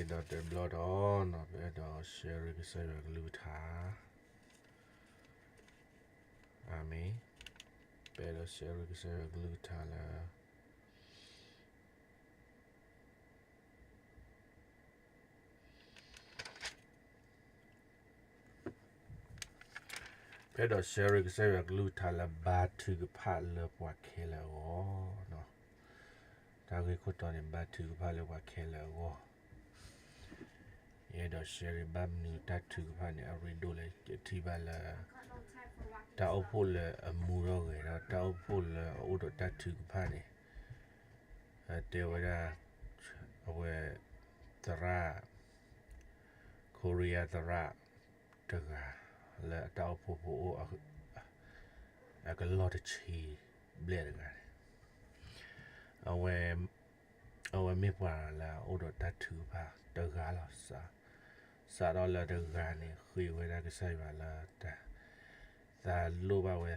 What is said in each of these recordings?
ဒီးတဘျီဒီး ပအဲၣ်ဒိး share ကစၢ်ယွၤကလုၢ်ကထါ, အၤမ့ၣ်, ပအဲၣ်ဒိး share ကစၢ်ယွၤကလုၢ်ကထါလၢ ပအဲၣ်ဒိး share ကစၢ်ယွၤကလုၢ်ကထါလၢ ဘါထုကဖၣ်လၢပှၤခဲလၢာ်အဂီၢ်, တၢ်ဂ့ၢ်ခိၣ်တီန့ၣ် ဘါထုကဖၣ်လၢပှၤခဲလၢာ်အဂီၢ်, ယအဲၣ်ဒိး share ဘၣ်မနုၤတၢ်ထုကဖၣ်န့ၣ် အရ့ဒိၣ်လဲၣ် ယထံၣ်ဘၣ်လၢ တၢ်အိၣ်ဖှိၣ်လၢအမူထီၣ်ဂဲၤဒီး တၢ်အိၣ်ဖှိၣ်လၢအအိၣ်ဒီးတၢ်ထုကဖၣ်န့ၣ် တဲဝဲဒၣ် အဝဲ သရၣ် ခိရံယါသရၣ်တဂၤ လၢအတၢ်အိၣ်ဖှိၣ်ဖိအိၣ် အကလီၢ်တဆံဘျဲၣ်တဂၤန့ၣ် အဝဲ အဝဲမ့ၢ်ပှၤလၢအအိၣ်ဒီးတၢ်ထုကဖၣ်တဂၤလီၤ. စးထီၣ်လၢတဂၤန့ၣ် ဃ့ဝဲဒၣ်ကစၢ်ယွၤလၢ တၢ်လိၣ်ဘၣ်ဝဲ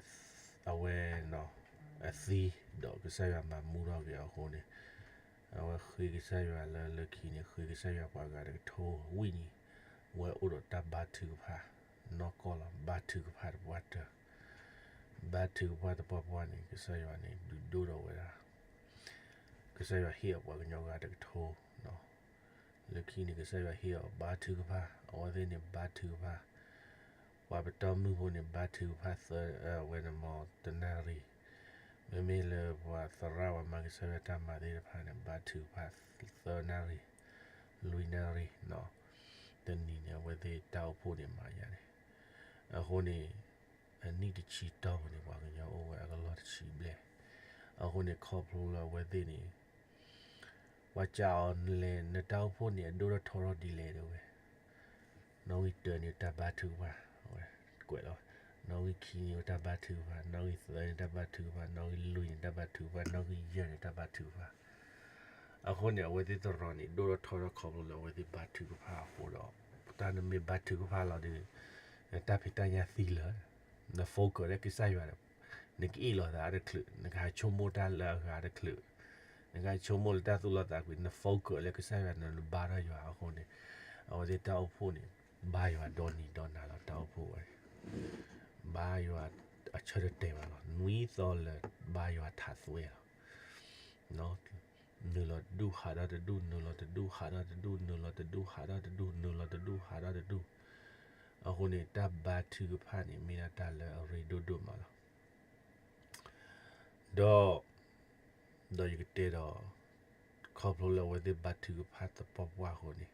အဝဲ အသံ ဒီးကစၢ်ယွၤမၤမူထီၣ်က့ၤအီၤအဃိန့ၣ် အဝဲဃ့ကစၢ်ယွၤလၢလၢခံန့ၣ် ဃ့ကစၢ်ယွၤပှၤဂၤတကထိဝံၣ်န့ၣ် ဝဲအိၣ်ဒီးတၢ်ဘါထုကဖၣ် နီၢ်ကီၢ်လီၤ. ဘါထုကဖၣ်တပှၢ်တၢၢ် ဘါထုကဖၣ်တပှၢ်ပှၢ်န့ၣ် ကစၢ်ယွၤန့ၣ် ဒုးဒိၣ်ထီၣ်ဝဲဒၣ် ကစၢ်ယွၤဟ့ၣ်အီၤပှၤကညီဂၤတကထိ လၢခံန့ၣ် ကစၢ်ယွၤဟ့ၣ်အီၤဘါထုကဖၣ် အဝဲသ့ၣ်န့ၣ် ဘါထုကဖၣ် ပှၤပတီၢ်မုၢ်ဖိန့ၣ် ဘါထုကဖၣ်သၢ ဝဲန့ၣ်မ့ၢ်တနၣ်ရံၣ်, မ့မ့ၢ်လၢပှၤသရၣ်ပှၤမၤကစၢ်ယွၤတၢ်မၤသ့ၣ်တဖၣ်န့ၣ် ဘါထုကဖၣ်သၢနၣ်ရံၣ်, လွံၢ်နၣ်ရံၣ်, တနံၤန့ၣ် အဝဲသ့ၣ်တၢ်အိၣ်ဖှိၣ်န့ၣ်မၤယါန့ၣ်, အဃိန့ၣ် အနံၣ်တဆံတီၢ်ပူၤန့ၣ် ပှၤကညီအိၣ်ဝဲအကလီၢ်တဆံဘျဲၣ်, အဃိန့ၣ် ခီဖျိလၢအဝဲသ့ၣ်န့ၣ် ပှၤစံးအီၤလဲၣ် နတၢ်အိၣ်ဖှိၣ်န့ၣ် အဒိၣ်ထီၣ်ထီထီၣ်ဒ်လဲၣ်တဲဝဲ, နီၣ်ဂံၢ်တၢန့ၣ်တၢ်ဘါထုကဖၣ်, ဝဲကွဲးလီၤ, နီၣ်ဂံၢ်ခံန့ၣ်တၢ်ဘါထုကဖၣ်, နီၣ်ဂံၢ်သၢန့ၣ်တၢ်ဘါထုကဖၣ်, နီၣ်ဂံၢ်လွံၢ်န့ၣ်တၢ်ဘါထုကဖၣ်, နီၣ်ဂံၢ်ယဲၢ်န့ၣ်တၢ်ဘါထုကဖၣ်, အဃိန့ၣ် အဝဲသ့ၣ်သရိာ်န့ၣ် ဒိၣ်ထီၣ်ထီထီၣ်ခီဖျိလၢအဝဲသ့ၣ်ဘါထုကဖၣ်အဃိဒီး တၢ်နမ့ၢ်ဘါထုကဖၣ်လီၤဒီး နတၢ်ဖံးတၢ်ညၣ်သံလၢာ်, န focus လၢကစၢ်ယွၤဒီး နကအ့ၣ်လိာ်သးတချုး, နကဟးဆိကမိၣ်တၢ်လၢအဂၤတချုး, နကဟးဆိကမိၣ်လၢတၢ်သူၣ်လီသးကွံာ်, န focus လၢကစၢ်ယွၤ နဘါထီၣ်ယွၤအဃိန့ၣ်, အဝဲသ့ၣ်တၢ်အိၣ်ဖှိၣ်န့ၣ် ဘါယွၤဒီနံၤဒီနၤလီၤ တၢ်အိၣ်ဖှိၣ်ဝဲန့ၣ်, ဘါယွၤအဆၢတတဲာ်ဘၣ်လီၤ, နွံသီလၢဘါယွၤထးသွဲလီၤ နုာ်လီၤတဒူၣ်ဟးထီၣ်တဒူၣ်, နုာ်လီၤတဒူၣ်ဟးထီၣ်တဒူၣ်, နုာ်လီၤတဒူၣ်ဟးထီၣ်တဒူၣ်, နုာ်လီၤတဒူၣ်ဟးထီၣ်တဒူၣ်, အဃိန့ၣ် တၢ်ဘါထုကဖၣ်န့ၣ် မ့ၢ်ဒၣ်တၢ်လၢအရ့ဒိၣ်ဒိၣ်မးလီၤ. ဒီး ဒီးယကတဲဒီး ခီဖျိလၢအဝဲသ့ၣ်ဘါထုကဖၣ်သပှၢ်ပှၢ်အဃိန့ၣ်,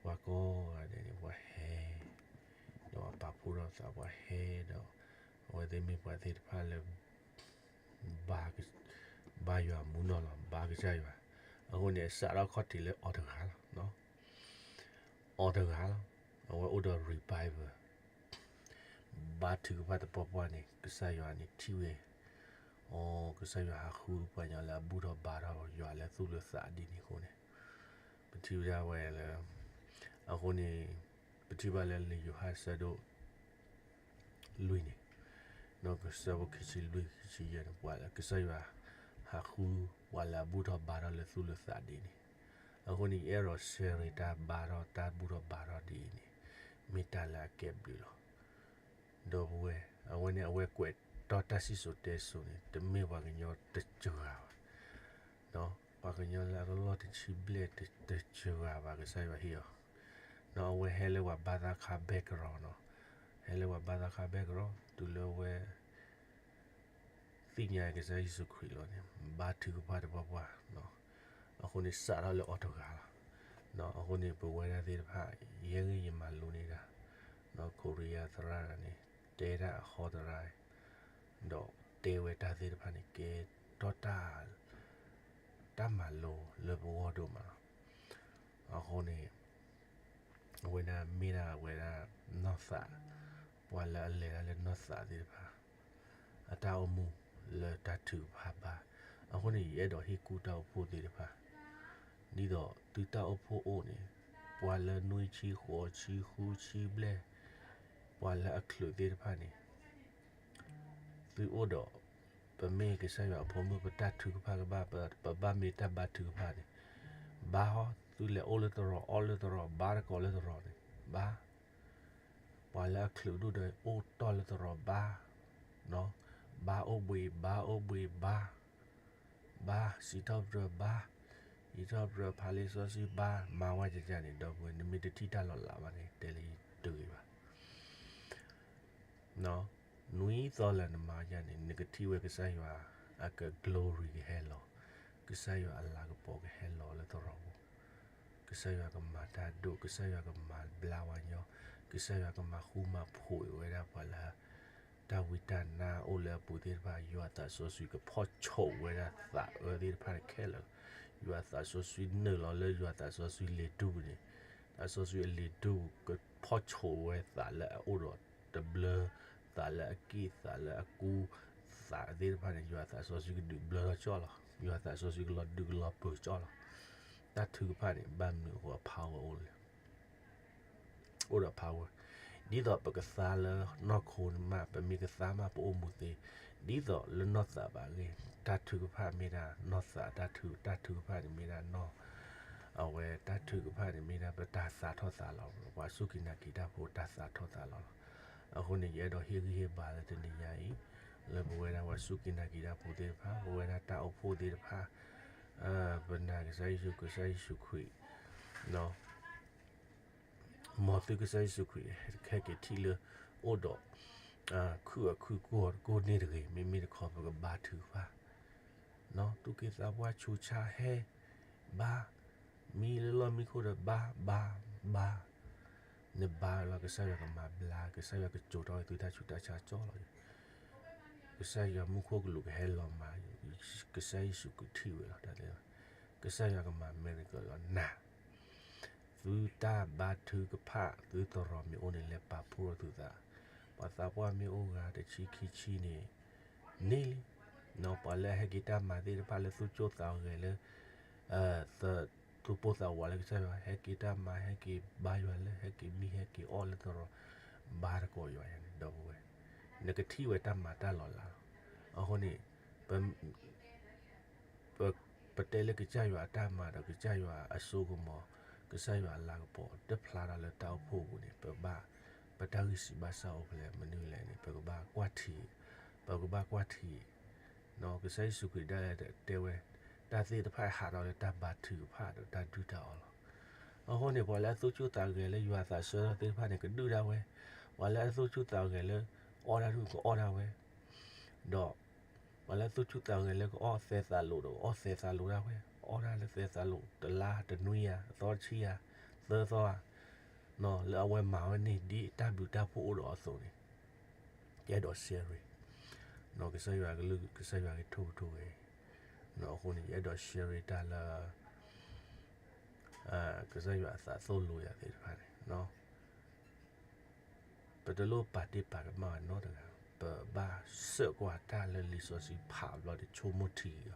ပှၤကိးဂၤဒဲးန့ၣ် ပှၤဟဲ, ဒီးပာ်ဖှိၣ်ထီၣ်သး ပှၤဟဲဒီး အဝဲသ့ၣ်မ့ၢ်ပှၤသ့ၣ်တဖၣ်လၢ ဘါယွၤမူနီၢ်လီၤ, ဘါကစၢ်ယွၤ, အဃိန့ၣ် အစးထီၣ်ခီၣ်ထံးလၢအီၤတဂၤလီၤ. အီၤတဂၤလီၤ. အဝဲအိၣ်ဒီး revival ဘါထုကဖၣ်သပှၢ်ပှၢ်န့ၣ် ကစၢ်ယွၤန့ၣ်ထံၣ်ဝဲ, အိ ကစၢ်ယွၤဟးဃုပှၤကညီလၢအဘူၣ်ထီၣ်ဘါထီၣ်ယွၤလၢသူၣ်လၢသးဒ်န့ၣ်အဃိန့ၣ်, ပထံၣ်ဝဲဒၣ်ဝဲလၢ, အဃိန့ၣ် ပထံၣ်ဘၣ်လၢလံာ်ယိၤဟၣ်ဆၢဒိၣ် လွံၢ်န့ၣ်, ဒီးဆၢဖိခံဆံလွံၢ် ခံဆံယဲၢ်န့ၣ် ပှၤလၢကစၢ်ယွၤဟးဃုပှၤလၢအဘူၣ်ထီၣ်ဘါထီၣ်လၢသူၣ်လၢသးဒ်န့ၣ်, အဃိန့ၣ် ယအဲၣ်ဒိး share တၢ်ဘါထီၣ် တၢ်ဘူၣ်ထီၣ်ဘါထီၣ်ဒ်အံၤန့ၣ် မ့ၢ်တၢ်လၢအကဲဘျုးလီၤ. ဒီပုၢ်ဝဲၢ်, အဝဲန့ၣ် အဝဲကွဲးတီၢ်တၢ်စံၣ်စိၤတဲစိၤန့ၣ် တမ့ၢ်ပှၤကညီတစှၤဘၣ်, ပှၤကညီလၢအကလီၢ်တဆံဘျဲၣ်တစှၤဘၣ် ကစၢ်ယွၤဟ့ၣ်အီၤ, ဒီးအဝဲဟဲလၢပှၤဘါသးခါ background နီၤ, ဟဲလၢပှၤဘါသးခါ background တုၤလၢအဝဲ သ့ၣ်ညါကစၢ်ယ့ၣ်ၡူးခရံာ်လီၤန့ၣ် ဘါထုကဖၣ်တပှၢ်ပှၢ်, အဃိန့ၣ် စးထီၣ်လၢအီၤတဂၤလီၤ. အဃိန့ၣ် ပဝဲဒၣ်သ့ၣ်တဖၣ် ယဲဂ့ၤယမၤလိန့ၢ်ဒၣ် ခိရံယါသရၣ်တဂၤန့ၣ် တဲဒၣ်အဟီသရၣ်, ဒီးတဲဝဲတၢ်သ့ၣ်တဖၣ်န့ၣ် ကဲထီၣ်တၢ် တၢ်မၤလိလၢပဂီၢ်ဒိၣ်မးလီၤ. အဃိန့ၣ် အဝဲဒၣ်မ့ၢ်ဒၣ်အဝဲဒၣ်နီၢ်သး, ပှၤလၢအလဲၤတၢ်လၢနီၢ်သးသ့ၣ်တဖၣ် အတၢ်အိၣ်မူလၢတၢ်ထုကဖၣ်ဘါ, အဃိန့ၣ် ယအဲၣ်ဒိးဟ့ၣ်ကူၣ်တၢ်အိၣ်ဖှိၣ်သ့ၣ်တဖၣ်, ဒ်သိးသုတၢ်အိၣ်ဖှိၣ်အိၣ်န့ၣ် ပှၤလၢနွံဆံဃိးဆံဃုဆံဘျဲၣ် ပှၤလၢအချုးသ့ၣ်တဖၣ်န့ၣ် သုအိၣ်ဒီး ပမ့ၢ်ကစၢ်ယွၤအဖိမုၣ် ပတၢ်ထုကဖၣ်ကဘၣ် ပဘၣ်မ့ၢ်တၢ်ဘါထုကဖၣ်န့ၣ် ဘါဟီ သုလဲၤအိၣ်လၢသရိာ် အီၣ်လၢသရိာ် ဘါတကိးလၢသရိာ်န့ၣ် ဘါ, ပှၤလၢအချုးဒိၣ်ဒီးအိၣ်တီၢ်လၢသရိာ်ဘါ, ဘါအိၣ်ဘှံး ဘါအိၣ်ဘှံးဘါ, ဘါစံးထီၣ်ပတြၢၤဘါ, စံးထီၣ်ပတြၢၤဖးလံာ်စီဆှံဘါ, မၤဝဲကကန့ၣ် ဒီပုၢ်ဝဲၢ် နမ့ၢ်တထံၣ်တၢ်လီၤလးဘၣ်န့ၣ် တဲလၢယတဂ့ၤဘၣ် နွံသီလၢနမၤယၤန့ၣ် နကထံၣ်ဝဲကစၢ်ယွၤအက glory ကဟဲလီၤ, ကစၢ်ယွၤအလၤကပီၤကဟဲလီၤလၢသရိာ်ပူၤ, ကစၢ်ယွၤကမၤတၢ်ဒိၣ်, ကစၢ်ယွၤကမၤဘျါဝါညီ, ကစၢ်ယွၤကမၤဃူမၤဖိးဝဲဒၣ်ပှၤလၢ တၢ်ဝံတၢ်နါအိၣ်လၢအပူၤသ့ၣ်တဖၣ်, ယွၤသးစီဆှံကဖီၣ်ဆိးဝဲဒၣ်သးအၢသ့ၣ်တဖၣ်ခဲလၢာ်လီၤ. ယွၤသးစီဆှံနုာ်လီၤလၢယွၤသးစီဆှံလံာ်ဒူၣ်န့ၣ်, သးစီဆှံအလံာ်ဒူၣ် ကဖီၣ်ဆိးဝဲသးလၢအအိၣ်ဒီးတဘျၢ, သးလၢအက့ၣ် သးလၢအကူ, သးသ့ၣ်တဖၣ်န့ၣ် ယွၤသးစီဆှံကဒုးဘျၢထီၣ်ကၠီလီၤ. ယွၤသးစီဆှံကလီၤဒုးကလီၤပၢၤကၠီလီၤ. တၢ်ထုကဖၣ်န့ၣ် ဘၣ်မနုၤအဃိအ power အိၣ်လဲၣ် အိၣ်ဒီး power, ဒ်သိးပကသါလၢနီၢ်ခိန့ၣ်မး ပမ့ၢ်ကသါမး ပအိၣ်မူသ့, ဒ်သိးလၢနီၢ်သးဘၣ်ဂ့ၢ်, တၢ်ထုကဖၣ်မ့ၢ်ဒၣ်နီၢ်သး, တၢ်ထု, တၢ်ထုကဖၣ်န့ၣ်မ့ၢ်ဒၣ်နီၢ်, အဝဲတၢ်ထုကဖၣ်န့ၣ်မ့ၢ်ဒၣ်ပတၢ်သးထီၣ်သးလီၤ, ပှၤစူၢ်က့ၤနာ်က့ၤတၢ်ဖိတၢ်သးထီၣ်သးလီၤလီၤ. အဃိန့ၣ် ယအဲၣ်ဒိးဟ့ၣ်ဂံၢ်ဟ့ၣ်ဘါလၢတနံၤညါအံၤ, လၢပဝဲဒၣ်ပှၤစူၢ်က့ၤနာ်က့ၤတၢ်ဖိသ့ၣ်တဖၣ်, ပဝဲဒၣ်တၢ်အိၣ်ဖှိၣ်သ့ၣ်တဖၣ်, ပနာ်ကစၢ်ယ့ၣ်ၡူး, ကစၢ်ယ့ၣ်ၡူးခရံာ် မ်သုကစၢ်ယ့ၣ်ၡူးခရံာ် ဟဲက့ၤထံၣ်လၢ အိၣ်ဒီး ခုၣ်အခုၣ်ကိၢ်အီၤတကိၢ်န့ၣ်တဂ့ၤ, မ့မ့ၢ်တခီ ပကဘါထုကဖၣ်, သူၣ်က့သးပှၢ် ဆူးဆါဟဲ, ဘါ, မံလၢလီၢ်မံခိၣ်ဒီးဘါ, ဘါ, ဘါ, နဘါလီၤ ကစၢ်ယွၤကမၤဘျါ, ကစၢ်ယွၤကစိာ်ထီၣ်ဝဲသုတၢ်ဆူးတၢ်ဆါကၠီလီၤ, ကစၢ်ယွၤမူခိၣ်ကလူးကဟဲလီၤမၤ, ကစၢ်ယ့ၣ်ၡူးခရံာ်ထံၣ်ဝဲလီၤ, ကစၢ်ယွၤကမၤ miracle လီၤနၤ သုတၢ်ဘါထုကဖၣ် သုသရိာ်မ့ၢ်အိၣ်န့ၣ် လဲၤပာ်ဖှိၣ်ထီၣ်သုသး, ပှၤသးပှၢ်မ့ၢ်အိၣ်ဂၤတဆံခံဆံန့ၣ် န့ၢ်လံ, ပှၤလၢအဟဲက့ၤတၢ်မၤသ့ၣ်တဖၣ်လၢသူၣ်ကိၢ်သးဂဲၤလၢ သူၣ်ပိၢ်သးဝးလၢကစၢ်ယွၤ ဟဲက့ၤတၢ်မၤ ဟဲက့ၤဘါယွၤလၢ ဟဲက့ၤမံ ဟဲက့ၤအီၣ်လၢသရိာ် ဘါတကိးယွၤယၤန့ၣ် ဒီပုၢ်ဝဲၢ်, နကထံၣ်ဝဲတၢ်မၤတၢ်လီၤလးလီၤ. အဃိန့ၣ် ပ ပတဲလၢကစၢ်ယွၤအတၢ်မၤဒီး ကစၢ်ယွၤအစိကမီၤ, ကစၢ်ယွၤအလၤကပီၤ တဖျါထီၣ်လၢတၢ်အိၣ်ဖှိၣ်ပူၤန့ၣ် ပဘၣ်, ပတၢ်ဂံၢ်စၢ်ဘါစၢ်အိၣ်ဖဲလဲၣ် မနုၤလဲၣ်န့ၣ် ပကဘၣ်ကွၢ်ထံ, ပကဘၣ်ကွၢ်ထံ, ကစၢ်ယ့ၣ်ၡူးခရံာ်ဒၣ်လဲာ်တဲဝဲ, တၢ်သ့ၣ်တဖၣ်ဟးထီၣ်လၢတၢ်ဘါထုကဖၣ်ဒီးတၢ်ဒုၣ်တၢ်အီၣ်လီၤ. အဃိန့ၣ် ပှၤလၢအသူၣ်ဆူၣ်သးဂဲၤလၢယွၤသးဆၢထီၣ်သ့ၣ်တဖၣ်န့ၣ် ကဒုၣ်ဒၣ်ဝဲ, ပှၤလၢအသူၣ်ဆူၣ်သးဂဲၤလၢ အီၣ်တၢ်ဒုၣ် ကအီၣ်ဒၣ်ဝဲ, ဒီး ပှၤလၢအသူၣ်ဆူၣ်သးဂဲၤလၢကအီၣ်သဲးသးလိာ်ဒီး ကအီၣ်သဲးသးလိာ်ဒၣ်ဝဲ, အီၣ်ဒၣ်လၢသဲးသးလိာ် တလါတနွံဧါ သီတဆံဧါ သၢသီဧါ, လၢအဝဲမၤဝဲန့ၣ် ဒ်တၢ်ဘျုးတၢ်ဖှိၣ်အိၣ်ဒီးအသိးန့ၣ် ယအဲၣ်ဒိး share ကစၢ်ယွၤကလုၢ် ကစၢ်ယွၤကထိၣ်ကထိဝဲ, အဃိန့ၣ် ယအဲၣ်ဒိး share တၢ်လၢ ကစၢ်ယွၤအသးသိၣ်လိယၤသ့ၣ်တဖၣ်န့ၣ် ပတလိၣ်ပာ်တ့ၢ်ပာ်ကမၣ်ဝဲနီတဂၤ, ပဘၣ်စၢၢ်ကွၢ်တၢ်လၢလံာ်စီဆှံဖးဘျီဒီးဆိကမိၣ်ထံအီၤ,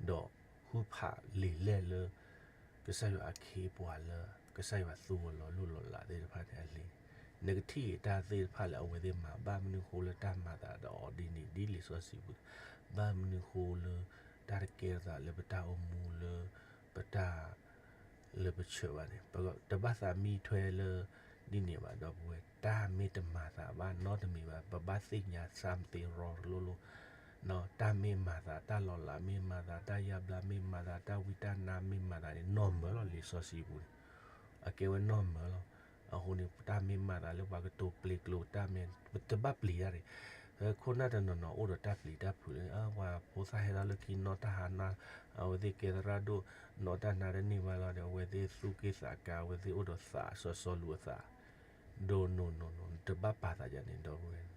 ဒီးဃုဖးလံာ်လဲၢ်လၢ ကစၢ်ယွၤအခ့အပှၤလၢ ကစၢ်ယွၤသူဝဲလီၤလိၢ်လီၤလးသ့ၣ်တဖၣ်န့ၣ်အလံာ်, နကထံၣ်တၢ်သ့ၣ်တဖၣ်လၢအဝဲသ့ၣ်မၤ ဘၣ်မနုၤဃိလၢတၢ်မၤသးဒီးအီၤဒ်န့ၣ် ဒ်လံာ်စီဆှံပူၤ, ဘၣ်မနုၤဃိလၢ တၢ်တကဲထီၣ်သးလၢပတၢ်အိၣ်မူလၢ ပတၢ် လၢပဆၢဘၣ်န့ၣ် ပတဘၣ်သးမံထွဲလၢ ဒ်န့ၣ်ဘၣ်ဒီပုၢ်ဝဲၢ်, တၢ်မ့ၢ်တမၤသးဘၣ်နီတမံၤဘၣ် ပဘၣ်သ့ၣ်ညါ something wrong တလိၣ်လိၣ်, တၢ်မ့ၢ်မၤသး တၢ်လီၤလးမ့ၢ်မၤသး တၢ်ယါဘျါမ့ၢ်မၤသး တၢ်ဝံတၢ်နါမ့ၢ်မၤသးန့ၣ် နီၢ်မၢလီၤ လံာ်စီဆှံပူၤန့ၣ် အကဲဝဲနီၢ်မၢလီၤ. အဃိန့ၣ် တၢ်မ့ၢ်မၤသးလၢပှၤကတိၤပျ့ၤကျိၤ တၢ်မ့ၢ် ပတဘၣ်ပျံၤတၢ်န့ၣ်, ပခိၣ်နၢ်တနီၤနီၤအိၣ်ဒီးတၢ်ပျံၤတၢ်ဖုးလၢ ပှၤဖိသၣ်ဟဲထီၣ်လၢခံနီၢ်တၢ်ဟါနါ, အဝဲသ့ၣ်ကဲသရၣ်ဒိၣ် နီၢ်တၢ်နါတန့ၢ်ဘၣ်လီၤဒီး အဝဲသ့ၣ်သူၣ်က့ၣ်သးကါ အဝဲသ့ၣ်အိၣ်ဒီးသးစီစီလူၤအသး ဒိၣ်နီၢ်နီၢ်နီၢ် နတဘၣ်ပာ်သးယၤန့ၣ် ဒီပုၢ်ဝဲၢ်,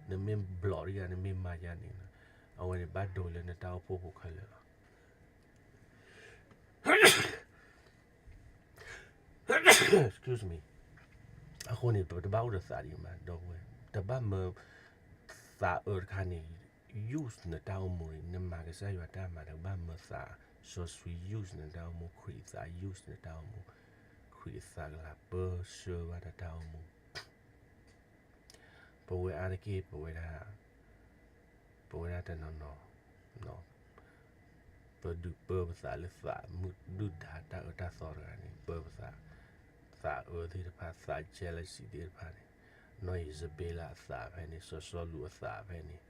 နမ့ၢ်ဘျီးတယၤ နမ့ၢ်မၤယၤန့ၣ် အဝဲန့ၣ်ဘၣ်ဒိလၢနတၢ်အိၣ်ဖှိၣ်ဖိခဲလၢာ်လီၤ. Excuse me. အဃိန့ၣ် ပတဘၣ်အိၣ်ဒီးသးဒံးမး ဒီပုၢ်ဝဲၢ်, တဘၣ်မၢ သးအၢတခါန့ၣ် use နတၢ်အိၣ်မူန့ၣ် နမၤကစၢ်ယွၤတၢ်မၤ တဘၣ်မၢသးစီဆှံ use နတၢ်အိၣ်မူ ခရံာ်အသး use နတၢ်အိၣ်မူ, ခရံာ်အသးကလၤပၢဆှၢဘၣ်နတၢ်အိၣ်မူ ပဝဲအါတက့ၢ် ပဝဲဒၣ်, ပဝဲဒၣ်တနီၤနီၤ, ပ ပဒုးပၢပသးလၢသးမုာ်ဒုၣ်ဒါတၢ်အၢတၢ်သီတဂၤန့ၣ် ပၢပသး, သးအၢသ့ၣ်တဖၣ် သး jealousy သ့ၣ်တဖၣ်န့ၣ်, နီၢ်ယံၤစဘ့လးအသးဖဲန့ၣ် စီၤစီလူးအသးဖဲန့ၣ်,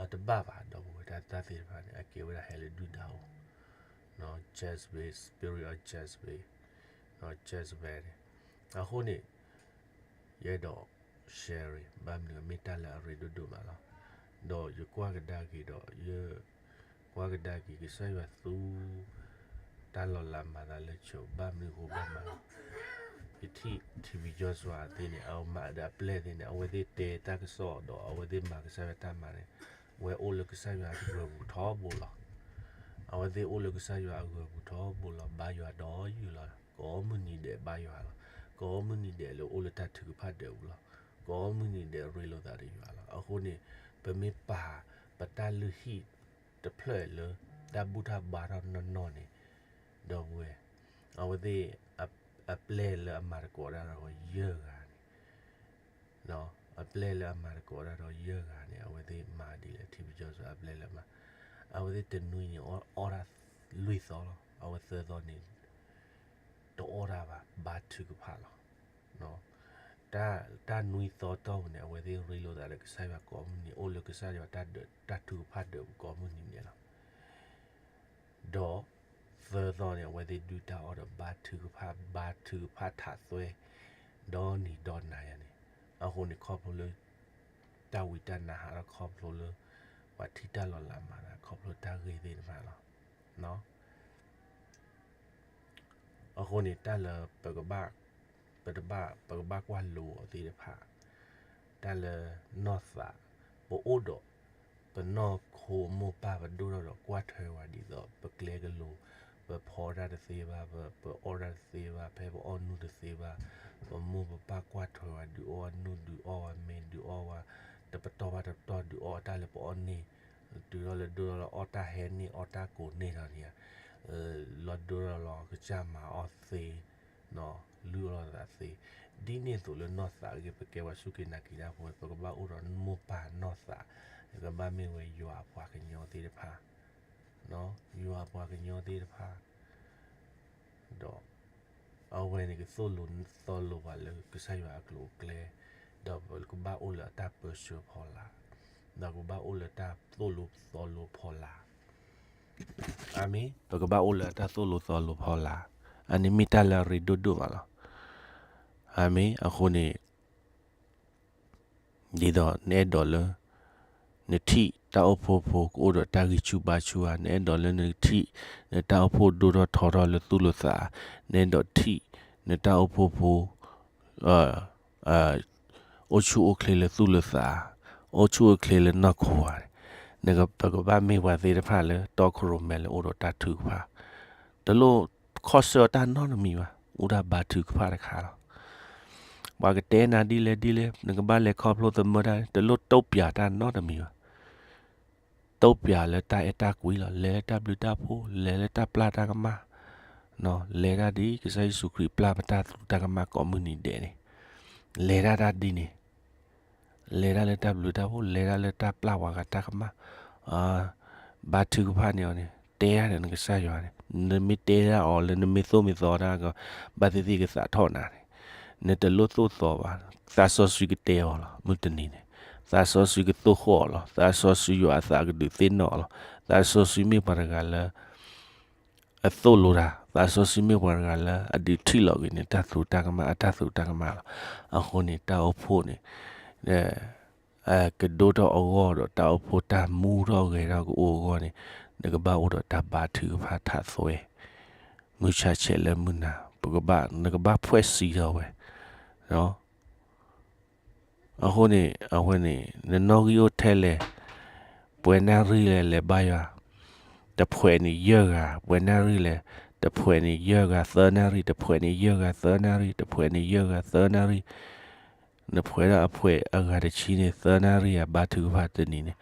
အတဘၣ်ဘၣ် ဒီပုၢ်ဝဲၢ် တၢ်သ့ၣ်တဖၣ်န့ၣ် အကဲဝဲဒၣ်ဟဲလၢဒုၣ်ဒါအိၣ်, Jezebel, spirit of Jezebel, Jezebel န့ၣ်, အဃိန့ၣ် ယအဲၣ်ဒိး share ဘၣ်မနုၤ မ့ၢ်တၢ်လၢအရ့ဒိၣ်ဒိၣ်မးလီၤ. ဒီးယကွၢ်ကဒါက့ၤဒီး ယကွၢ်ကဒါက့ၤ ကစၢ်ယွၤသူ တၢ်လီၤလးမၤသးလၢဆၢ ဘၣ်မနုၤဃိဘၣ်မးလီၤ. ယထံၣ် ထံဘံယီၤစွၤသ့ၣ်န့ၣ် အမၤဒီးအပျဲၢ်သ့ၣ်န့ၣ် အဝဲသ့ၣ်တဲတၢ်ကစီၣ်ဒီး အဝဲသ့ၣ်မၤကစၢ်ယွၤတၢ်မၤန့ၣ် ဝဲအိၣ်လၢကစၢ်ယွၤအဂၢၤပူၤထီဘိလီၤ. အဝဲသ့ၣ်အိၣ်လၢကစၢ်ယွၤအဂၢၤပူၤထီဘိလီၤ. ဘါယွၤဒီးယုၢ်လီၤ. ကိးမုၢ်နံၤဒဲးဘါယွၤလီၤ. ကိးမုၢ်နံၤဒဲးလၢအိၣ်လၢတၢ်ထုကဖၣ်ဒၢးပူၤလီၤ. ကိးမုၢ်နံၤဒဲးရ့လိာ်သးဒီးယွၤလီၤ. အဃိန့ၣ် ပမ့ၢ်ပာ်ပတၢ်လုၢ်ဟံၣ်တဖျၢၣ်လၢ တၢ်ဘူၣ်တၢ်ဘါထီၣ်နီၢ်နီၢ်န့ၣ် ဒီပုၢ်ဝဲၢ်, အဝဲသ့ၣ် အပျဲၢ်လၢအမၤသကိးတၢ်ဒီးယဲၢ်ဂၤန့ၣ် အပျဲၢ်လၢအမၤသကိးတၢ်ဒီးယဲၢ်ဂၤန့ၣ် အဝဲသ့ၣ်မၤဒ်လဲၣ် ထံဘံယီၤစွၤအပျဲၢ်လၢမၤ, အဝဲသ့ၣ်တနွံန့ၣ် အီၣ်တၢ်လွံၢ်သီလီၤ. အဝဲသၢသီန့ၣ် တအီၣ်တၢ်ဘၣ် ဘါထုကဖၣ်လီၤ. တၢ်နွံသီတီၢ်ပူၤန့ၣ် အဝဲသ့ၣ်ရ့လိာ်သးဒီးကစၢ်ယွၤကိးမုၢ်နံၤ အိၣ်လၢကစၢ်ယွၤတၢ်ထုကဖၣ်ဒၢးပူၤကိးမုၢ်နံၤန့ၣ်လီၤ. ဒီးသၢသီန့ၣ် အဝဲသ့ၣ်ဒုၣ်တၢ်အီၣ်ဒီးဘါထုကဖၣ် ဘါထုကဖၣ်ထးသွဲ ဒီနံၤဒီနၤယၤန့ၣ်, အဃိန့ၣ်ခီဖျိလၢ တၢ်ဝံတၢ်နါဟးထီၣ်ခီဖျိလၢ ပှၤထံၣ်တၢ်လီၤလးမၤသး ခီဖျိတၢ်ဂ့ၢ်သ့ၣ်တဖၣ်လီၤ. အဃိန့ၣ် တၢ်လၢပကဘၣ်, ပတဘၣ်, ပကဘၣ်ကွၢ်လိအီၤသ့ၣ်တဖၣ်, တၢ်လၢနီၢ်သး, ပအိၣ်ဒီး ပနီၢ်ခိအမိၢ်ပၢ် ပဒိၣ်ထီၣ်ဒီးကွၢ်ထွဲဝဲဒ်သိး ပကျဲကလိၤ, ပဖီတၢ်တသ့ဘၣ်, ပ, ပအီၣ်တၢ်တသ့ဘၣ်, ဖဲပအီၣ်နုၢ်တသ့ဘၣ်, ပမိၢ်ပပၢ်ကွၢ်ထွဲဝဲ ဒုးအီၣ်ဝဲနုၢ်ဒုးအီၣ်ဝဲမ့ၤဒုးအီၣ်ဝဲ, တပတီၢ်ဘၣ်တပတီၢ်ဒုးအီၣ်တၢ်လၢပအီၣ်န့ၢ်, တုၤထီၣ်လၢဒိၣ်ထီၣ်လၢအီၣ်တၢ်ဟဲန့ၢ်အီၣ်တၢ်ကိးန့ၢ်ထီၣ်န့ၣ်ဧါ, လီၤဒိၣ်ထီၣ်လီၤကစၢ်မၤအီၣ်သ့, လုၢ်အီၣ်လီၤသးသ့, ဒ်န့ၣ်အသိးလၢနီၢ်သးအဂ့ၢ် ပကဲပှၤစူၢ်က့ၤနာ်က့ၤတၢ်ဖိ ပကဘၣ်အိၣ်ဒီးမိၢ်ပၢ်နီၢ်သး, ကဘၣ်မ့ၢ်ဝဲယွၤအပှၤကညီသ့ၣ်တဖၣ်, ယွၤအပှၤကညီသ့ၣ်တဖၣ် ဒီး အဝဲန့ၣ်ကသိၣ်လိသီလိပှၤလၢကစၢ်ယွၤအကျိၤအကျဲ, ဒီးပကဘၣ်အိၣ်လၢအတၢ်ပၢဆှၢဖီလာ်, ဒီးကဘၣ်အိၣ်လၢတၢ်သိၣ်လိသီလိဖီလာ်, အၤမ့ၣ်, ပကဘၣ်အိၣ်လၢအတၢ်သိၣ်လိသီလိဖီလာ်, အန့ၣ်မ့ၢ်တၢ်လၢအရ့ဒိၣ်ဒိၣ်မးလီၤ. အၤမ့ၣ်, အဃိန့ၣ် ဒ်သိးနအဲၣ်ဒိးလၢ နထံၣ်တၢ်အိၣ်ဖှိၣ်ဖိကအိၣ်ဒီးတၢ်ဂံၢ်ဆူၣ်ဘါဆူၣ်ဧါ, နအဲၣ်ဒိးလၢနထံၣ် နတၢ်အိၣ်ဖှိၣ်ဒိၣ်ထီၣ်ထီထီၣ်လၢသူၣ်လၢသး, နအဲၣ်ဒိးထံၣ် နတၢ်အိၣ်ဖှိၣ်ဖိ အိၣ်ဆူၣ်အိၣ်ချ့လၢသူၣ်လၢသး, အိၣ်ဆူၣ်အိၣ်ချ့လၢနီၢ်ခိဧါ, နက, ပကဘၣ်မ့ၢ်ပှၤသ့ၣ်တဖၣ်လၢတီခိၣ်ရိၣ်မဲလၢအိၣ်ဒီးတၢ်ထုကဖၣ်, တလိၣ်ခီၣ်ဆၢအီၤတၢ်နီတမံၤဘၣ်, အိၣ်ဒၣ်ဘါထုကဖၣ်တခါလီၤ. ပှၤကတဲနၤဒ်လဲၣ်ဒ်လဲၣ် နကဘၣ်လဲၤခီဖျိသမၢတၢ် တလိၣ်တိာ်ပၠးတၢ်နီတမံၤဘၣ်. တိာ်ပၠးလၢတၢ်အဲၣ်တၢ်ကွံလီၤ. လဲၤလၢတၢ်ဘျုးတၢ်ဖှိၣ်, လဲၤလၢတၢ်ပျၢ်တၢ်ကမၣ်, လဲၤတၢ်ဒ်ကစၢ်ယ့ၣ်ၡူးခရံာ်ပျၢ်ပတၢ်သရူးတၢ်ကမၣ်ကိးမုၢ်နံၤဒဲးန့ၣ်, လဲၤတၢ်တၢ်ဒ်န့ၣ် လဲၤတၢ်လၢတၢ်ဘျုးတၢ်ဖှိၣ်, လဲၤတၢ်လၢတၢ်ပျၢ်ပှၤဂၤတၢ်ကမၣ်, ဘါထုကဖၣ်န့ၢ်အီၤန့ၣ် တဲတၢ်ဒီးနကစၢ်ယွၤန့ၣ်, နမ့ၢ်တဲဒၣ်အီၤလၢနမ့ၢ်သိၣ်မ့ၢ်သီတၢ်ကီး ဘၣ်သ့ၣ်သ့ၣ်ကသးထီၣ်နၤန့ၣ်, နတလိၣ်သိၣ်သီဘၣ်. သးစီဆှံကတဲအီၤလီၤ. မုၢ်တနံၤန့ၣ် သးစီဆှံကသိၣ်ဃီၣ်အီၤလီၤ. သးစီဆှံယွၤအသးကဒုးသ့ၣ်နီၣ်အီၤလီၤ. သးစီဆှံမ့ၢ်ပှၤတဂၤလၢ အသိၣ်လိတၢ်, သးစီဆှံမ့ၢ်ပှၤတဂၤလၢအဒုးထံၣ်လီၤက့ၤန့ၣ် တၢ်သရူးတၢ်ကမၣ် အတၢ်သရူးတၢ်ကမၣ်လီၤ. အဃိန့ၣ် တၢ်အိၣ်ဖှိၣ်န့ၣ် ကဒိၣ်ထီၣ်အဂီၢ်ဒီး တၢ်အိၣ်ဖှိၣ်တၢ်မူထီၣ်ဂဲၤထီၣ်ကအိၣ်အဂီၢ်န့ၣ် နကဘၣ်အိၣ်ဒီးတၢ်ဘါထုကဖၣ်ထးသွဲ မုၢ်ဆါဆဲးလၢမုၢ်နၤ ပကဘၣ်, နကဘၣ်ဖှဲးစံးထီၣ်ဝဲ အဃိန့ၣ် အဝဲန့ၣ် နနီၣ်ဂံၢ်အိၣ်ထဲလဲၣ်, ပှဲၤနၣ်ရံၣ်လဲၣ် လဲၤဘါယွၤ, တဖှဲးန့ၣ်ယဲၢ်ဂၤ, ပှဲၤနၣ်ရံၣ်လဲၣ်, တဖှဲးန့ၣ်ယဲၢ်ဂၤသၢနၣ်ရံၣ်, တဖှဲးန့ၣ်ယဲၢ်ဂၤသၢနၣ်ရံၣ်, တဖှဲးန့ၣ်ယဲၢ်ဂၤသၢနၣ်ရံၣ်, နဖှဲးဒၣ်အဖှဲးအဂၤတဆံန့ၣ် သၢနၣ်ရံၣ်အဘါထုကဖၣ်တနံၤန့ၣ်,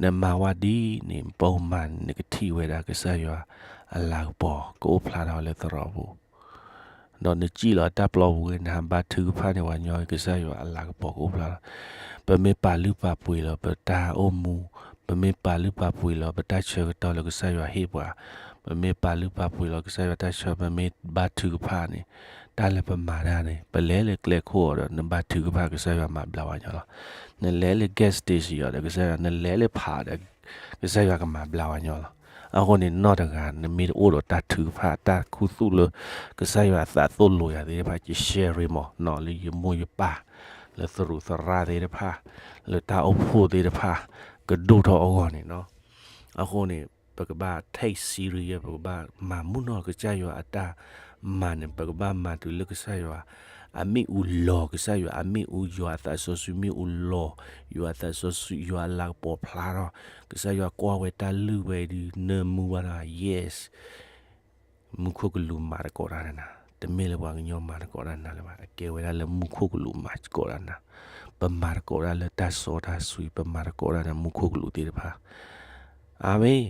နမၤဝဲဒ်န့ၣ် ပမၤန့ၣ် နကထံၣ်ဝဲဒၣ်ကစၢ်ယွၤအလၤကပီၤ ကအိၣ်ဖျါထီၣ်လၢသရိာ်ပူၤ ဒီးနစံၣ်လီၤတၢ်ပျီပူၤဂ့ၤ နဟးဘါထုကဖၣ်န့ၢ်ပှၤကညီဂ့ၤ ကစၢ်ယွၤအလၤကပီၤကအိၣ်ဖျါလီၤ. ပမ့ၢ်ပာ်လုၢ်ပာ်ပှ့ၤလီၤ ပတၢ်အိၣ်မူ ပမ့ၢ်ပာ်လုၢ်ပာ်ပှ့ၤလီၤပတၢ်ဆၢကတီၢ်လၢကစၢ်ယွၤဟ့ၣ်ပှၤ, ပမ့ၢ်ပာ်လုၢ်ပာ်ပှ့ၤလီၤကစၢ်ယွၤတၢ်ဆၢ, ပမ့ၢ်ဘါထုကဖၣ်န့ၣ်, တၢ်လၢပမၤတၢ်န့ၣ် ပလဲၤလၢကျဲခိၣ်အီၤဒီး နဘါထုကဖၣ်ကစၢ်ယွၤမၤဘျါဝဲညီလီၤ. နလဲၤလၢ gas station အီၤဒီး ကစၢ်ယွၤ, နလဲၤလၢဖးဒီး ကစၢ်ယွၤကမၤဘျါဝဲညီလီၤ. အဃိန့ၣ် နီၢ်တဂၤ နမ့ၢ်တအိၣ်ဒီးတၢ်ထုကဖၣ် တၢ်ခူသူၣ်လၢ ကစၢ်ယွၤအသးသိၣ်လိယၤသ့ၣ်တဖၣ် က share မးနီၤ လၢယမိၢ်ယပၢ် လၢသရူးသရၣ်သ့ၣ်တဖၣ်, လၢတၢ်အိၣ်ဖှိၣ်သ့ၣ်တဖၣ် ကဒိၣ်ထီၣ်အဂီၢ်န့ၣ်နီၤ. အဃိန့ၣ် ပကဘၣ် take serious ပကဘၣ်မၤမုာ်နီၤ ကစၢ်ယွၤအတၢ်မၤန့ၣ် ပကဘၣ်မၤတုၤလၢကစၢ်ယွၤ အမ့ၣ်အူလီၤ ကစၢ်ယွၤအမ့ၣ်အူ ယွၤအသးစီဆှံမ့ၣ်အူလီၤ ယွၤအသးစီဆှံ ယွၤအလၤကပီၤဖျါထီၣ် ကစၢ်ယွၤကွၢ်ဝဲတၢ်လုၢ်ဝဲဒုး နၢမူဘၣ်ဒီး yes မူခိၣ်ကလူးမၤသကိးတၢ်ဒီးနၤ, တမ့ၢ်လၢပှၤကညီမၤသကိးတၢ်နၤလၢၤဘၣ်, အကဲဝဲဒၣ်လၢမူခိၣ်ကလူးမၤသကိးတၢ်နၤ, ပမၤသကိးတၢ်လၢတၢ်စီတၢ်ဆှံ, ပမၤသကိးတၢ်ဒီးမူခိၣ်ကလူးသ့ၣ်တဖၣ်, အၤမ့ၣ်,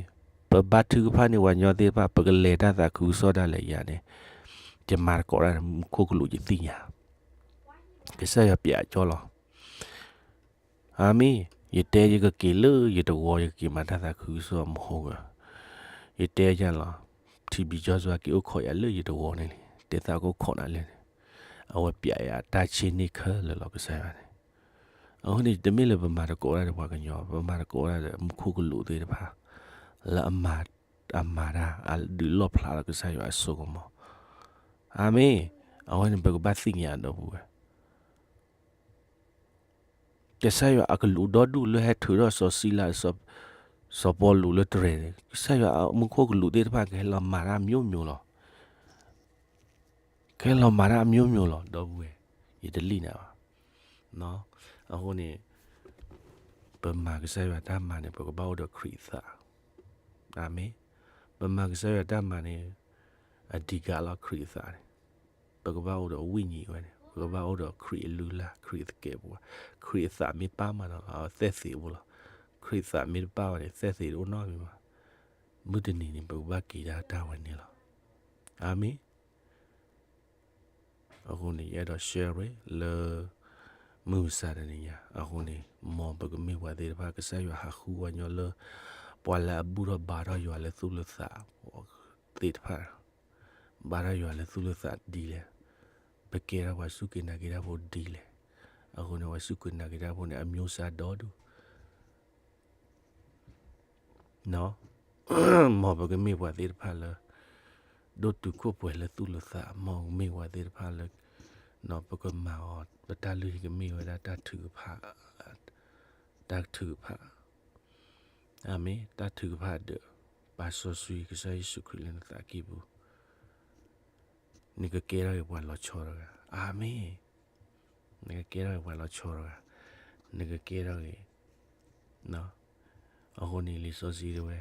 ပဘါထုကဖၣ်န့ၢ်ပှၤကညီသ့ၣ်တဖၣ်, ပကလဲၤတၢ်သးခုကစီၣ်ဒၣ်လဲာ်ယၤန့ၣ်, ယမၤသကိးတၢ်ဒီးမူခိၣ်ကလူးယသ့ၣ်ညါ, ကစၢ်ယွၤပျးကၠီလီၤ. အၤမ့ၣ်, ယတဲယကက့ၤလၢယတဝီ ယကက့ၤမၤတၢ်သးခုကစီၣ်မဟိဂၢၢ်, ယတဲယၤလီၤ, ထံဘံကၠီစွါက့ၤအိၣ်ခိးယၤလၢယတဝီန့ၣ်လံ, တဲသးကအိၣ်ခိးနၤလဲၣ်န့ၣ်, အဝဲပျးယၤတၢ်ဆ့န့ၢ်ခဲလၢာ်လီၤကစၢ်ယွၤန့ၣ်, အဃိန့ၣ် တမ့ၢ်လၢပမၤသကိးတၢ်ဒီးပှၤကညီ, ပမၤသကိးတၢ်ဒီးမူခိၣ်ကလူးသ့ၣ်တဖၣ်, လၢအမၤ, အမၤတၢ်, အဒုးလီၣ်ဖျါလီၤကစၢ်ယွၤအစိကမီၤ, အၤမ့ၣ်, အဝဲန့ၣ်ပကဘၣ်သ့ၣ်ညါဒီပုၢ်ဝဲၢ် ကစၢ်ယွၤအကလူးဒီဒူၣ်လၢဟဲထုးထီၣ်စီၤစံလၤ, စီၤပီလူးလၢတြဲၤန့ၣ်, ကစၢ်ယွၤအမူခိၣ်ကလူးသ့ၣ်တဖၣ် ကဟဲလီၤမၤတၢ်အမျိုးမျိုးလီၤ. ကဟဲလီၤမၤတၢ်အမျိုးမျိုးလီၤ ဒီပုၢ်ဝဲၢ်, ယတလံၣ်နၤဘၣ်. အဃိန့ၣ် ပမၤကစၢ်ယွၤတၢ်မၤန့ၣ် ပကဘၣ်အိၣ်ဒီးခရံာ်အသး, အၤမ့ၣ်, ပမၤကစၢ်ယွၤတၢ်မၤန့ၣ် အဓိကလီၤခရံာ်အသးန့ၣ် ပကဘၣ်အိၣ်ဒီးဝိညာဉ်ဝဲန့ၣ်, ပကဘၣ်အိၣ်ဒီးခရံာ်အလုၢ်အလၢ်, ခရံာ်အသကဲးပဝး, ခရံာ်အသးမ့ၢ်ပာ်မးဒီး အဝဲသဲၣ်သ့းဖိလီၤ. ခရံာ်အသးမ့ၢ်တပာ်ဘၣ်န့ၣ် သဲၣ်သ့းတအိၣ်နီတမံၤဘၣ်. မုၢ်တနံၤန့ၣ် ပကဘၣ်က့ၤဒၣ်တၢ်ဝဲန့ၣ်လီၤ. အၤမ့ၣ်. အဃိန့ၣ် ယအဲၣ်ဒိး share လၢ မုၢ်မဆါတနံၤညါ, အဃိန့ၣ် မ်ပကမ့ၢ်ပှၤသ့ၣ်တဖၣ် ကစၢ်ယွၤဟးဃုဝဲညီလၢ ပှၤလၢအဘူၣ်ထီၣ်ဘါထီၣ်ယွၤလၢသူၣ်လၢသးသ့ၣ်တဖၣ်, ဘါထီၣ်ယွၤလၢသူၣ်လၢသးဒ်လဲၣ်, ပကဲထီၣ်ပှၤစူၢ်က့ၤနာ်က့ၤတၢ်ဖိဒ်လဲၣ်. အဃိန့ၣ် ပှၤစူၢ်က့ၤနာ်က့ၤတၢ်ဖိန့ၣ် အမျိုးအစားဒီဒူၣ် မ်ပကမ့ၢ်ပှၤသ့ၣ်တဖၣ်လၢ ဒိၣ်တုာ်ခိၣ်ပှဲၤလၢသူၣ်လၢသး, မ်ပကမ့ၢ်ပှၤသ့ၣ်တဖၣ်လၢ ပကမၤအီၤ ပတၢ်လုၢ်ဟံၣ်ကမ့ၢ်ဝဲဒၣ်တၢ်ထုကဖၣ်, တၢ်ထုကဖၣ်, အၤမ့ၣ်, တၢ်ထုကဖၣ်ဒီး ပာ်စီဆှံကစၢ်ယ့ၣ်ၡူးခရံာ်လၢနသးကံၢ်ပူၤ နကကဲထီၣ်က့ၤပှၤလီၤဆီတဂၤ, အၤမ့ၣ်, နကကဲထီၣ်က့ၤပှၤလီၤဆီတဂၤ, နကကဲထီၣ်က့ၤ အဃိန့ၣ် လံာ်စီဆှံတဲဝဲ,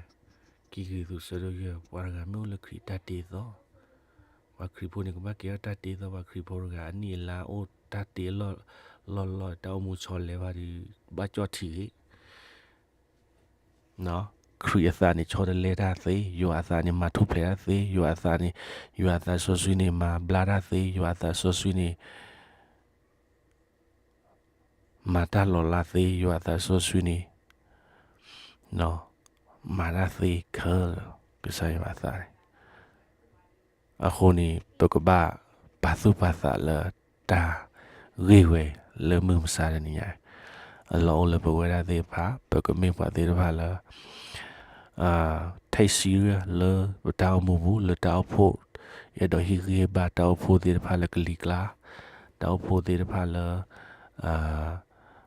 ခံကရံၣ်သူး ဆၢဒိၣ်ယဲၢ်, ပှၤတဂၤမ့ၢ်အိၣ်လၢခရံာ်တၢ်တ့အသီ, ပှၤခရံာ်ဖိန့ၣ် ကဘၣ်ကဲထီၣ်တၢ်တ့အသီ, ပှၤခရံာ်ဖိတဂၤ အနံၣ်အလါအိၣ်တၢ်တ့အလီၢ်လီၢ်, တၢ်အိၣ်မူဆီလဲၤဘၣ်ဒီး ဘၣ်ကၠီၣ်ထံဂ့ၤ ခရံာ်အသးန့ၣ် ဆီတလဲတၢ်သ့, ယွၤအသးန့ၣ် မၤထူၣ်ဖျဲးတၢ်သ့, ယွၤအသးန့ၣ်, ယွၤအသးစီဆှံန့ၣ် မၤဘျါတၢ်သ့, ယွၤအသးစီဆှံန့ၣ် မၤတၢ်လီၤလးသ့, ယွၤအသးစီဆှံန့ၣ် မၤတၢ်သ့ခဲလၢာ်, ကစၢ်ယွၤအသးန့ၣ် အဃိန့ၣ် ပကဘၣ်ပာ်သူၣ်ပာ်သးလၢတၢ်ဂ့ၢ်ဝဲလၢမုၢ်မဆါတနံၤညါ, အလီၢ်အိၣ်လၢပဝဲဒၣ်သ့ၣ်တဖၣ် ပကမ့ၢ်ပှၤသ့ၣ်တဖၣ်လၢ take serious လၢပတၢ်အိၣ်မူပူၤ လၢတၢ်အိၣ်ဖှိၣ်, ယအဲၣ်ဒိးဟ့ၣ်ဂံၢ်ဟ့ၣ်ဘါတၢ်အိၣ်ဖှိၣ်သ့ၣ်တဖၣ်လၢကလံၤကျါ, တၢ်အိၣ်ဖှိၣ်သ့ၣ်တဖၣ်လၢ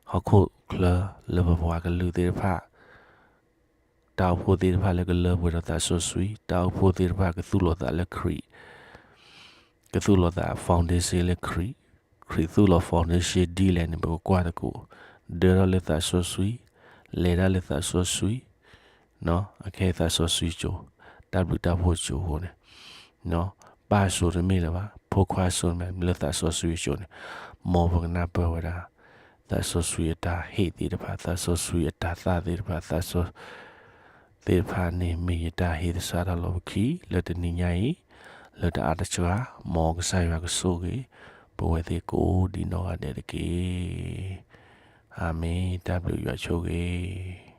ဟီၣ်ခိၣ်ချၢလၢပပှၤကလုာ်သ့ၣ်တဖၣ် တၢ်အိၣ်ဖှိၣ်သ့ၣ်တဖၣ်လၢကလၢပှဲၤဒီးသးစီဆှံ, တၢ်အိၣ်ဖှိၣ်သ့ၣ်တဖၣ်ကသူၣ်လီၤသးလၢခရံာ်, ကသူၣ်လီၤသး foundation လၢခရံာ်, ခရံာ်သူၣ်လီၤ foundation ဒ်လဲၣ်န့ၣ် ပကကွၢ်သကိး, ဒၢထီၣ်လၢသးစီဆှံ, လဲၤတၢ်လၢသးစီဆှံ, အခဲအံၤသးစီဆှံစိၤ, တၢ်ဘျုးတၢ်ဖှိၣ်စိၤအဃိန့ၣ် ပၢ်စိၤတမ့ၢ်လၢၤဘၣ်, ဖိခွါစိၤတမ့ၢ်လၢၤဘၣ်, လၢသးစီဆှံစိၤန့ၣ်, မ်ပကနၢ်ပၢၢ်ဝဲဒၣ် သးစီဆှံအတၢ်ဟ့ၣ်သ့ၣ်တဖၣ်, သးစီဆှံအတၢ်သၣ်သ့ၣ်တဖၣ်, သးစီဆှံသ့ၣ်တဖၣ်န့ၣ် မ့ၢ်ယတၢ်ဟ့ၣ်သဆၣ်ထီၣ်လၢပခံ လၢတနံၤညါအံၤ, လၢတအါတစှၤ, မ်ကစၢ်ယွၤကဆိၣ်ဂ့ၤ ပဝဲသ့ၣ်ကိးဒံနီၢ်ဂၤဒဲးတက့ၢ်. အၤမ့ၣ်, တၢ်ဘျုးယွၤဆိၣ်ဂ့ၤ